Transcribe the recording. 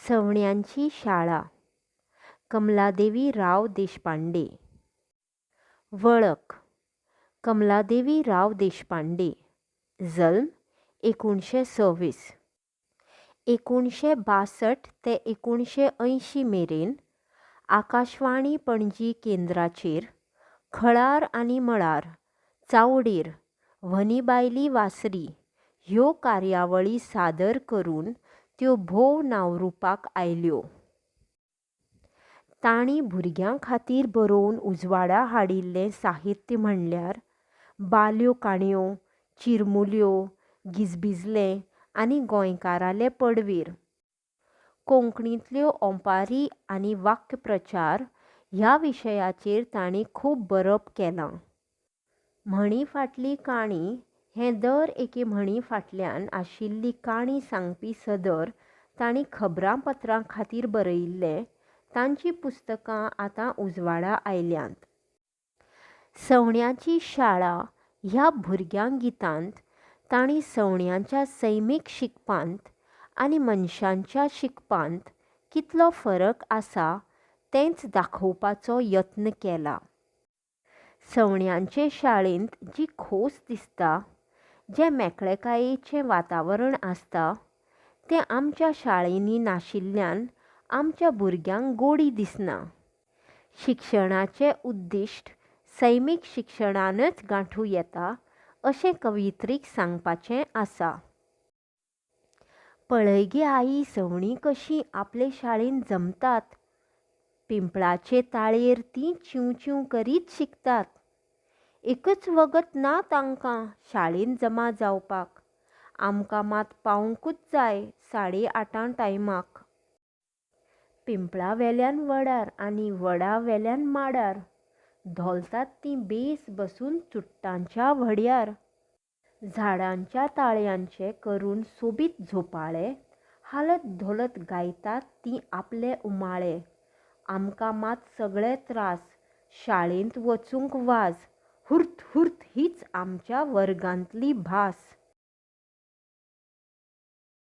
सवण्यांची शाळा, कमलादेवी राव देशपांडे. वळख. कमलादेवी राव देशपांडे, जल्म 1926. 1962 ते 1980 मेरेन आकाशवाणी पणजी केंद्राचेर खळार आनी मळार, चावडेर, व्हनीबायली वासरी ह्यो कार्यावळी सादर करून त्यो भोव नांवरुपाक आयल्यो. तांणी भुरग्यां खातीर बरोवन उजवाडा हाडिल्लें साहित्य म्हणल्यार बाल्यो काणयो, चिरमुल्यो, गिजबिजलें आनी गोंयकाराले पडवेर. कोंकणींतल्यो ओंपारी आनी वाक्यप्रचार ह्या विशयाचेर तांणी खूब बरप केलां. म्हणी फाटली काणी हें दर एके म्हणी फाटल्यान आशिल्ली काणी सांगपी सदर तांणी खबरांपत्रां खातीर बरयिल्लें तांचीं पुस्तकां आतां उजवाडा आयल्यांत. सवण्यांची शाळा ह्या भुरग्यांगितांत तांणी सवण्यांच्या सैमीक शिकपांत आनी मनशांच्या शिकपांत कितलो फरक आसा तेंच दाखोवपाचो यत्न केला. सवण्यांचे शाळेंत जी खोस दिसता, जें मेकळेकायेचें वातावरण आसता तें आमच्या शाळेंनी नाशिल्ल्यान आमच्या भुरग्यांक गोडी दिसना. शिक्षणाचें उद्दिश्ट सैमीक शिक्षणानच गांठूं येता अशें कवयित्रीक सांगपाचें आसा. पळय गे आई सवणीं कशीं आपले शाळेंत जमतात. पिंपळाचे ताळयेर तीं चींव चींव करीत शिकतात. एकच वगत ना तांकां शाळेंत जमा जावपाक. आमकां मात पावंकूच जाय साडे आठां टायमाक. पिंपळा वेल्यान वडार आनी वडा वेल्यान माडार धोलतात तीं बेस बसून चुट्टांच्या व्हड्यार. झाडांच्या ताळयांचे करून सोबीत झोपाळे हालत धोलत गायतात तीं आपले उमाळे. आमकां मात सगळे त्रास शाळेंत वचूंक वाज हुर्त हुर्त हीच आमच्या वर्गांतली भास.